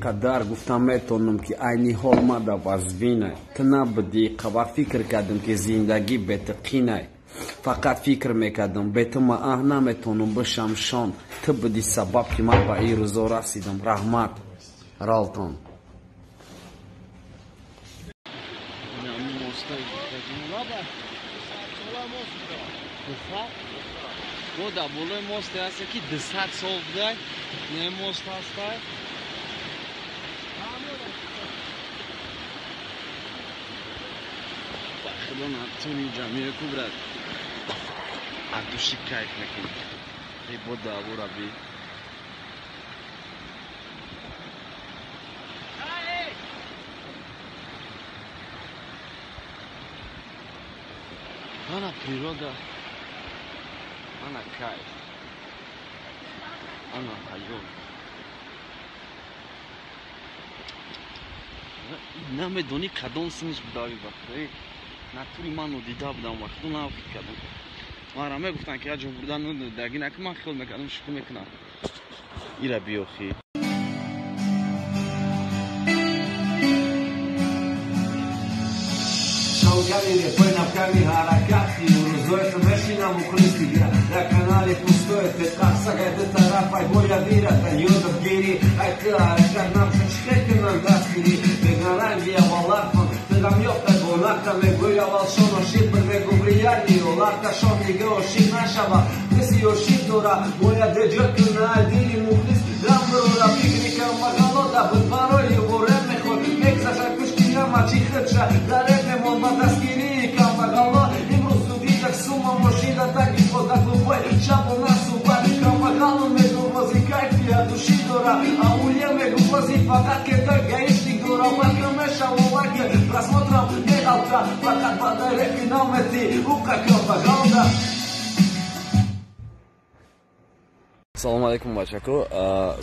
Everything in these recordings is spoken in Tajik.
Қадар гуфтам метонам, ки айни ҳол мада вазвинай. Ту набудӣ, қабар фикр кардам, ки зиндагӣ бе ту қинай. Фақат фикр мекардам, бе ту ма аҳ наметонам бишам шон. Ту будӣ сабаб, ки ман ба ин рӯзо расидам. Раҳмат, Ралтон. Мо дар болои мосте ҳастем, ки 200 сол будай. Не мост ҳастай. Ба худо, натуни ҷамъия ку, брат. Аз души кайф мекунӣ. Эй, бо давора би. Ана природа, ана кайф, ана ҳаёт. Намедонӣ кадом синш будави бахудои натури ман нодида будам, ба худо нафикр кардам. Мара мегуфтанд, ки як ҷо бурдан даги наки, ман хиёл мекардам, шӯхӣ мекунам. Ира биёхӣ. Шалгани репой навками ҳаракати рӯзоето мешинам мухлис дигар дар канали пустои тетқарсак ай ду тараф ай бояд ирата ёдат гирӣ ай ту ҳаракат набошад, чӣ хел кунам дастгирӣ мегаранги аввалархон тирам ёфта гонарта мегӯй аввалшон ошиқ буд, мегӯ влияни оларташон дига ошиқ нашава. Каси ошиқ дора бояд эҷод куна ай дили мухлис ғам бирора. Фикри камбағалода буд барои ворем мехоҳ мегзаша кушти ҳама чӣ худша дареғ мемон ба дастгирии камбағало. Имрӯз судидак сума мошина таги пода клубҳои шабона суҳбат камбағало мегӯ бози кайфия душӣ дора аулия мегӯ бози фақат кета гаишник дора бака мешавоваки просмотрам меғалта фақат ба дареқи намети уқа камбағалда. Салому алейкум, бачако.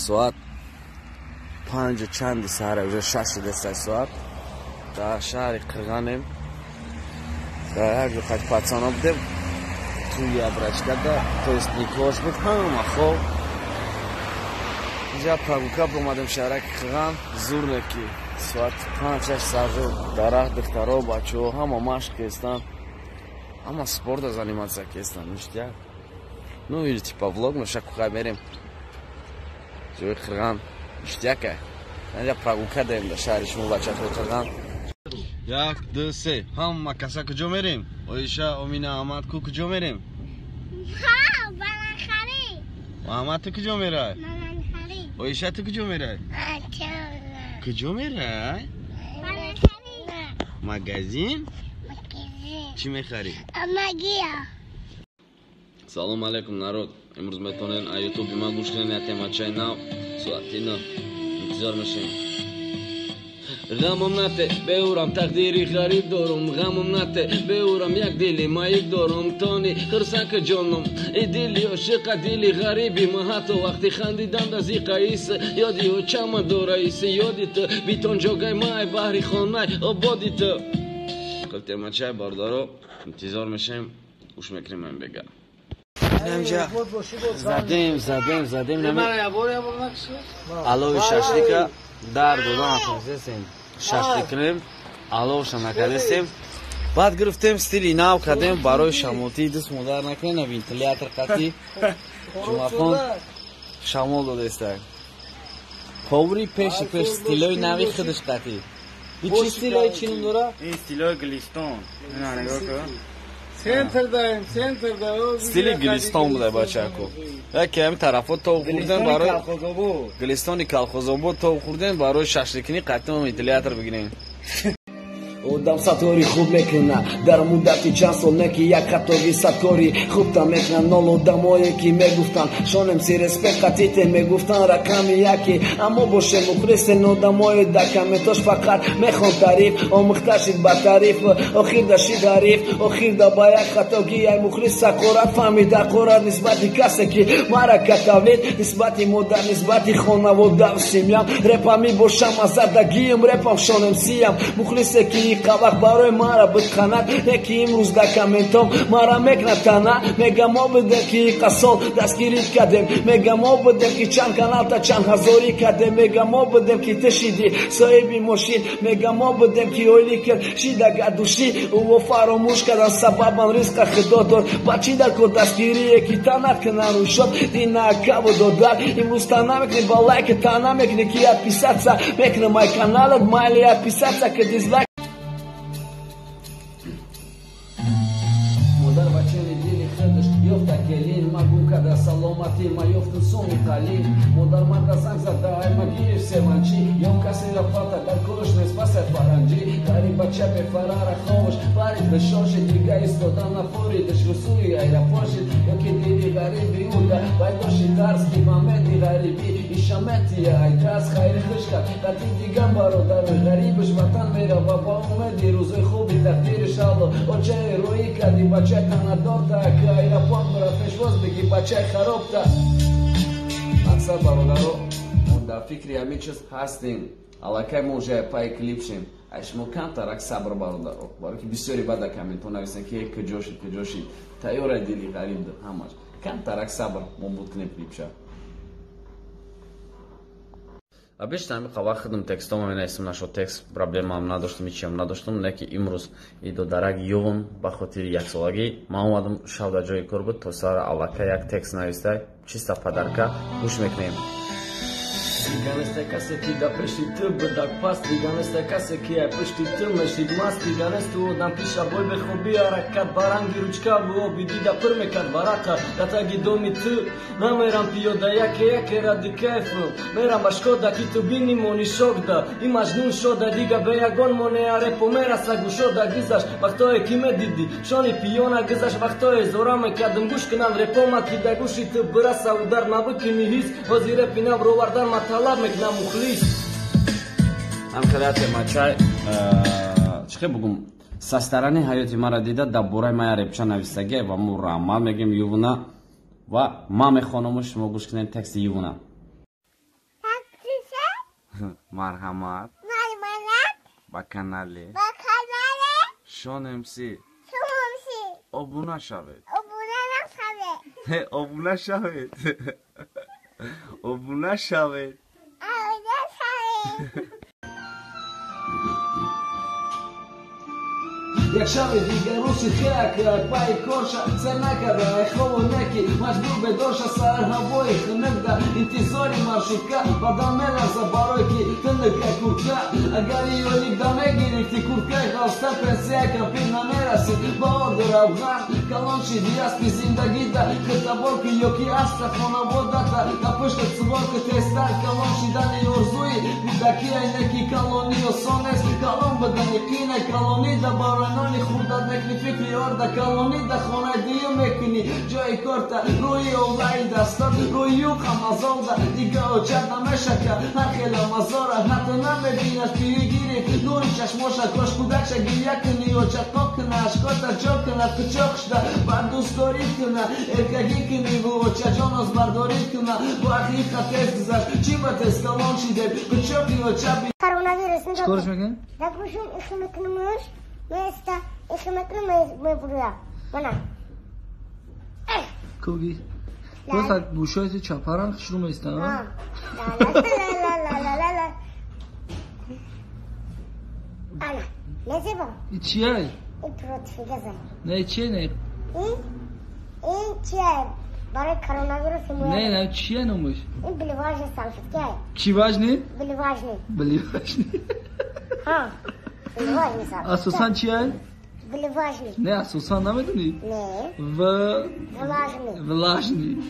Соат панҷу чанди саҳара, уже 6 шудестай соат. Дар шаҳри Қирғанем. Дар як ҷо қати пацано будем. Туи абрачкада, то есть никош буд, ҳама хоб. Инҷа прогулка омадем шаҳраки Қирған. Зур ки соат 5-6 саҳар дарахт, духтаро, бачаҳо ҳама машқ кестанд. Ҳама спорта заниматься кестанд. Ништяк. Ну или типа влог, но шакухай мерем. Ҷои Қирған ништяка. Инҷа прогулка даем дар шаҳри шумо, бачаҳои Қирған. Як, ду, се. Ҳама каса куҷо мерем? Оиша, Омина, Аҳмад ку куҷо мерем? Аҳмад, ту куҷо мерай? Оиша, ту куҷо мерай? Куҷо мерай? Магазин? Чӣ мехарӣ? Салом алейкум, народ. Имрӯз метавонед аз ютуби ман гӯш кунед як темачаи нав соати 9. Интизор мешавем. Ғамам нате, беурам тақдири ғариб дорум. Ғамам нате, беурам як дили маиб дорум. Тони хирсака ҷоном, и дили ошиқа, дили ғариби ма. Ҳатто вақти хандидан да зиқаис ёди очама дораис ёди ту битон ҷогай май баҳри хонай ободи ту. Хуб, темачаи бародаро интизор мешавем, гӯш мекунем ин бега. Инҷа задем, задем, задем. Алови шашлика дар додан натонистем, шашлик кунем, аловша накардестем. Баъд гирифтем, стили нав кардем барои шамотӣ. Дӯст модар накунем, на вентилятор қатӣ Ҷумъахон шамол додестак. Поври пеши пеш стилои нави худаш қатӣ. И чӣ стилои чӣ ном дора? Ин стилои Гулистон. Ина нигоҳ кун. Центр даем, центр да. Стили Гулистон буда, бачако. Яке ҳами тарафо тов хӯрдем барои Гулистони Калхозобод тов хӯрдем барои шашликунӣ қатъан вентилятор бигирем. Одам садкори хуб мекунад дар муддати чанд сол, не ки як хатоги садкори хубта мекунад. Нол одамое ки мегуфтанд шонем си респект қатите, мегуфтанд рақами яке, аммо боше мухлисен. Одамое дар комментош фақат мехон тариф, омӯхта шид ба тариф, охир да шид ҳариф, охир да ба як хатоги ай мухлис сақорат фаҳмид ҳақорат нисбати касе ки мара катавид, нисбати модар, нисбати хонаводав, семьям. Репами бошам азадагием, репам шонем сиям. Мухлисе ки Қавақ барои мара буд қанат, не ки имрӯз дар комментом мара мекунад тана. Мега мо будем ки иқа сол дастгирит кардем, мега мо будем ки чанд каналта чанд ҳазорӣ кардем, мега мо будем ки ту шидӣ соҳиби мошин, мега мо будем ки ойлӣ кард шида гадушӣ. Ӯво фаромӯш кардан сабабан ризқа худо дод, ба чӣ дар кор дастгирие ки танат кунан рӯшод. Дина акаву додар имрӯз тана мекунӣ ба лайк, тана мекунӣ ки отписаться мекунам ай каналат, майли отписаться ки дизлайк. Модар бачаи дили худаш ёфта келин, ма гум карда саломатӣ, ма ёфтум суми қалин. Модар мада занг зада, ай ма гирифт семанчӣ, ё касеро фата дар корш нест пасад фаранҷӣ. Ғариб бача бефарара хомӯш парид бешоши, дига истода нафоридаш русуи аэропорт шид. Ё ки дили ғариби ӯда байдоши тарс, ки мамеди ғарибӣ ишаметия ай тарс. Хайри хуш кард қатъи дигар бародарои ғарибаш, ватан мерава ба умеди рӯзои хуби тақдириш. Алло очаи рӯӣ карди бачаи танадорта, ки аэропорт бара пешвоз бигӣ бачаи харобта. Мақсад бародаро, мо дар фикри ҳамин чиз ҳастем, аллакай мо уже пай клип шем. Ай шумо камтарак сабр бародаро, баро ки бисёре баъд дар комментҳо нависен ки куҷо шид, куҷо шид. Тайёра дили ғариб ҳамаш. Камтарак сабр, мо буд кунем клипша. А бештар ҳамин вақт худам текстома менависам, нашо текст проблемаам надоштам, ҳичиам надоштам, не ки имрӯз идо дарак ёвам ба хотири яксолагӣ. Ман омадам, шав дар ҷои кор буд, то сара аллакай як текст нависта, чиста подарка, гӯш мекунем. Дига неста касе ки дар пеши ту будак паст, дига неста касе ки ай пушти ту мешид маст, дига нест ту одам ки шабой бехобӣ ҳаракат баранги ручкаву оби дида пур мекард варақа. Дар таги доми ту намерам пиёда, яке яке ради кайфам мерам ба шкода, ки ту бини мони шокда и маҷнун шода. Дига бе ягон монеа репо мераса гӯшода, гизаш вақтое ки медидӣ шони пиёна гизаш, вақтое зора мекардам гӯш кунам репома, ки дар гӯши ту бираса удар мабикини ҳис. Ҳозир репи нав ровардан ма талаб мекунам мухлис. Ҳамкада темачай чӣ хел бугум, со стороны ҳаёти мара дида дар бораи мая репча навистагия ва мо раҳмат мегӯем ювна ва ман мехонаму шумо гӯш кунед тексти ювна. Марҳамат ба канали Шон МС обуна шавед, обуна шавед, обуна шавед. Як шаби дигар рӯзи хеак пай корша сер накарда ай хобо неки маҷбур бедорша, саҳар ҳавои хунукда интизори маршрутка, бадан меларза барое ки тунука куртка. Агар ёлик да мегирифти курткаи ғафста, пенсия кампир намерасид ба орду равған. Калон шиди аспи зиндагида хитабор ки ё ки аста хонаводата да пуштат сувор ки тезтар калон шидани орзуи кӯдакӣ ай неки калонӣ осон нест, калон будани қина калонӣ да барои нони хурдат мекунӣ фикри орда, калонӣ да хонаи дуюм мекунӣ ҷои корта, рӯи овлаи дастат рӯи юқа мазолда. Дига очат намешака ҳар хела мазора, ҳатто намебинад пирӣ гирифт нури чашмоша. Кош кӯдакша гиря кунӣ, очат қоқ куна, ашкота ҷо кунад, кучоқ шуда бар дӯстдорӣ куна, эркагӣ кунӣ ву очаҷон озбардорӣ куна. Бо ҳақиқат тез гузашт, чӣ ба тез калон шидем, кучоқи оча. Коронавирус. Чикорш мекунӣ? Дар гӯшум ихи мекунамуш, места ихи мекунам мебуря. Мана. Куги. Просто гӯшои ту чапаран хушрӯ места, а? Ла ла ла ла ла. Ана, незебо. И чия? И противогаза. Не, чия не? Ин чия? Барои коронавирус Не, не, чия номаш? Ин блеважни салфетка. Чӣ важни? Блеважни. Блеважни. Ҳа. Блеважни салфетка. Асосан чия? Блеважни. Не, асосан намедонӣ? Не. В Влажни. Влажни.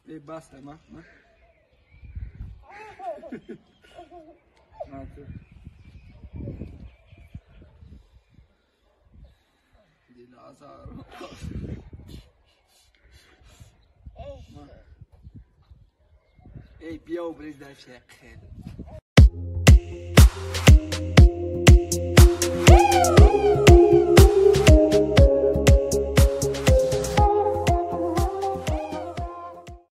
E basta, ma. Ma. Di Lazaro. Эй, биё, брез дальше, қел.